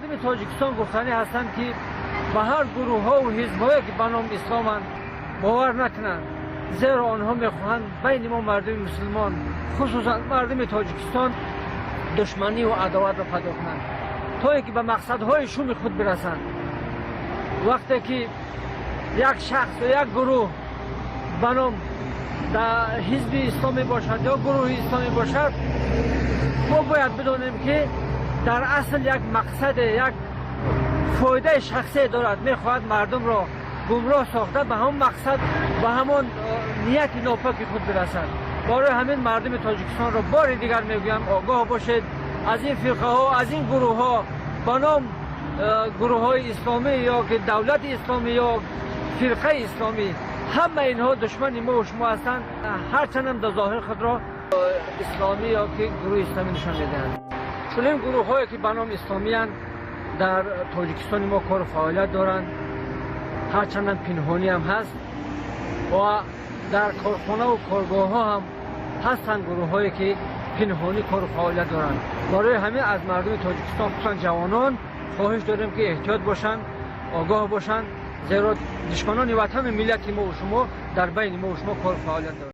Мардуми Тоҷикистон гуфтанӣ ҳастанд, ки ба ҳар гурӯҳҳову ҳизбҳое, ки ба номи исломанд, бовар накунанд, зеро онҳо мехоҳанд байни мо мардуми мусулмон, хусусан мардуми Тоҷикистон, душманиву адоватро пайдо кунанд, то ин ки ба мақсадҳои шуми худ бирасанд. Вақте ки як шахс ё як гурӯҳ ба ном ҳизби исломӣ бошад ё гурӯҳи исломӣ бошад, мо бояд бидонем, ки дар асл як мақсаде, як фоидаи шахсие дорад, мехоҳад мардумро гумроҳ сохта, ба ҳамон мақсад, ба ҳамон нияти нопоки худ бирасад. Барои ҳамин мардуми Тоҷикистонро бори дигар мегӯям: огоҳ бошед аз ин фирқаҳо, аз ин гурӯҳҳо ба ном гурӯҳҳои исломӣ ё ки давлати исломӣ ё фирқаи исломӣ. Ҳама инҳо душмани мо шумо ҳастанд, ҳарчандам дар зоҳир худро исломӣ ё ки гурӯҳи исломӣ нишон медиҳанд. Чунин гурӯҳҳое, ки ба номи исломиянд, дар Тоҷикистони мо кору фаъолият доранд, ҳарчандам пинҳонӣ ҳам ҳаст, ва дар корхонаву коргоҳҳо ҳам ҳастанд гурӯҳҳое, ки пинҳонӣ кору фаъолият доранд. Барои ҳамин аз мардуми Тоҷикистон, хусусан ҷавонон, хоҳиш дорем, ки эҳтиёт бошанд, огоҳ бошанд, зеро душманони ватану миллати мову шумо дар байни мову шумо кору фаъолият доранд.